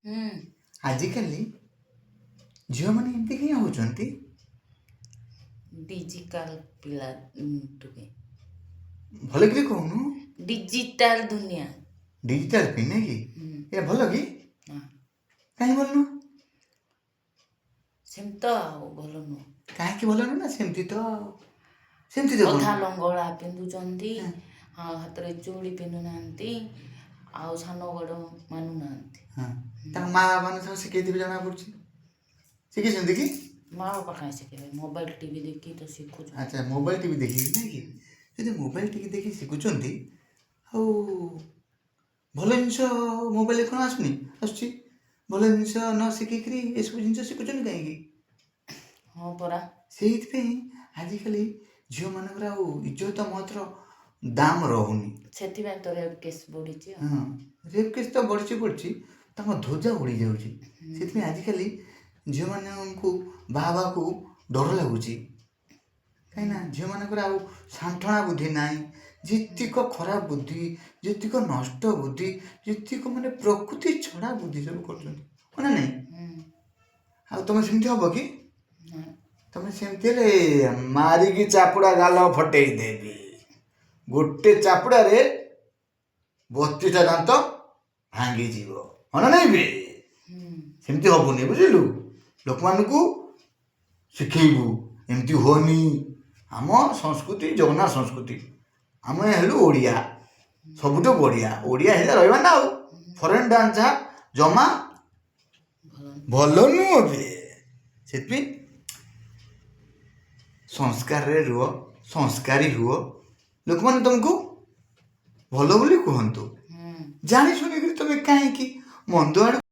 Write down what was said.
ହୁଁ। ଆଜିକାଲି ଝିଅମାନେ ଏମିତି କାହିଁ ହେଉଛନ୍ତି? ଡିଜିଟାଲ ପିଲା ଟିକେ। ଭଲ କରି କହୁନୁ। ଡିଜିଟାଲ ଦୁନିଆ। ଡିଜିଟାଲ ପାଇଁ ନାଇଁ କି? ହୁଁ। ଏ ଭଲ କି? ନା। କାହିଁ ଭଲ ନୁହଁ? ସେମିତି ତ ଆଉ ଭଲ ନୁହଁ। କାହିଁକି ଭଲ ନୁହଁ ନା, ସେମିତି ତ ଆଉ ସେମିତି ତ ଅଧା କଣ? ଲଙ୍ଗଳା ପିନ୍ଧୁଛନ୍ତି ଆଉ ହାତରେ ଚୁଡ଼ି ପିନ୍ଧୁନାହାନ୍ତି ଆଉ ସାନ ବଡ଼ ମାନୁନାହାନ୍ତି। ହଁ, ତାଙ୍କ ମା ମାନେ ସବୁ ଶିଖେଇଥିବେ, ଜଣା ପଡୁଛି। ଶିଖେଇଛନ୍ତି କି? ମା ବାପା କାହିଁ ଶିଖେଇବେ? ମୋବାଇଲ ଟିଭି ଦେଖିକି ତ ଶିଖୁଛନ୍ତି। ଆଚ୍ଛା, ମୋବାଇଲ ଟିଭି ଦେଖିକି ନାଇଁ କି? ଯଦି ମୋବାଇଲ ଟିଭି ଦେଖି ଶିଖୁଛନ୍ତି, ଆଉ ଭଲ ଜିନିଷ ମୋବାଇଲରେ କ'ଣ ଆସୁନି? ଆସୁଛି। ଭଲ ଜିନିଷ ନ ଶିଖିକିରି ଏସବୁ ଜିନିଷ ଶିଖୁଛନ୍ତି କାହିଁକି? ହଁ ପରା। ସେଇଥିପାଇଁ ଆଜିକାଲି ଝିଅମାନଙ୍କର ଆଉ ଇଜ୍ଜତ ମହତର ଦାମ ରହୁନି। ସେଥିପାଇଁ ତ ରେପ୍ କେସ୍ ବଢ଼ିଛି ଆଉ। ହଁ, ରେପ୍ କେସ୍ ତ ବଢ଼ିଛି ବଢ଼ିଛି, ତାଙ୍କ ଧ୍ୱଜା ଉଡ଼ି ଯାଉଛି। ସେଥିପାଇଁ ଆଜିକାଲି ଝିଅମାନଙ୍କୁ ବାହା ହେବାକୁ ଡର ଲାଗୁଛି, କାହିଁକିନା ଝିଅମାନଙ୍କର ଆଉ ସାଣ୍ଠଣା ବୁଦ୍ଧି ନାହିଁ। ଯେତିକ ଖରାପ ବୁଦ୍ଧି, ଯେତିକ ନଷ୍ଟ ବୁଦ୍ଧି, ଯେତିକ ମାନେ ପ୍ରକୃତି ଛଡ଼ା ବୁଦ୍ଧି ସବୁ କରୁଛନ୍ତି, ହଁ ନା ନାଇଁ? ହୁଁ। ଆଉ ତମେ ସେମିତି ହବ କି? ନା। ତମେ ସେମିତି ହେଲେ ମାରିକି ଚାପୁଡ଼ା ଗାଲ ଫଟେଇ ଦେବି। ଗୋଟେ ଚାପୁଡ଼ାରେ 32ଟା ଦାନ୍ତ ଭାଙ୍ଗିଯିବ, ହଁ ନା ନାଇଁ ବେ? ହୁଁ। ସେମିତି ହବୁନି, ବୁଝିଲୁ? ଲୋକମାନଙ୍କୁ ଶିଖେଇବୁ, ଏମିତି ହୁଅନି। ଆମ ସଂସ୍କୃତି ଜଗନ୍ନାଥ ସଂସ୍କୃତି। ଆମେ ହେଲୁ ଓଡ଼ିଆ, ସବୁଠୁ ବଢ଼ିଆ। ଓଡ଼ିଆ ହେଲେ ରହିବା ନା ଆଉ। ଫରେନ୍ ଡାନ୍ସ ଯାହା ଜମା ଭଲ। ଭଲ ନୁହଁ ବେ। ସେଥିପାଇଁ ସଂସ୍କାରରେ ରୁହ, ସଂସ୍କାରୀ ହୁଅ, ଲୋକମାନେ ତୁମକୁ ଭଲ ବୋଲି କୁହନ୍ତୁ। ହୁଁ। ଜାଣି ଶୁଣିକରି ତମେ କାହିଁକି ମନ୍ଦ ଆଡ଼କୁ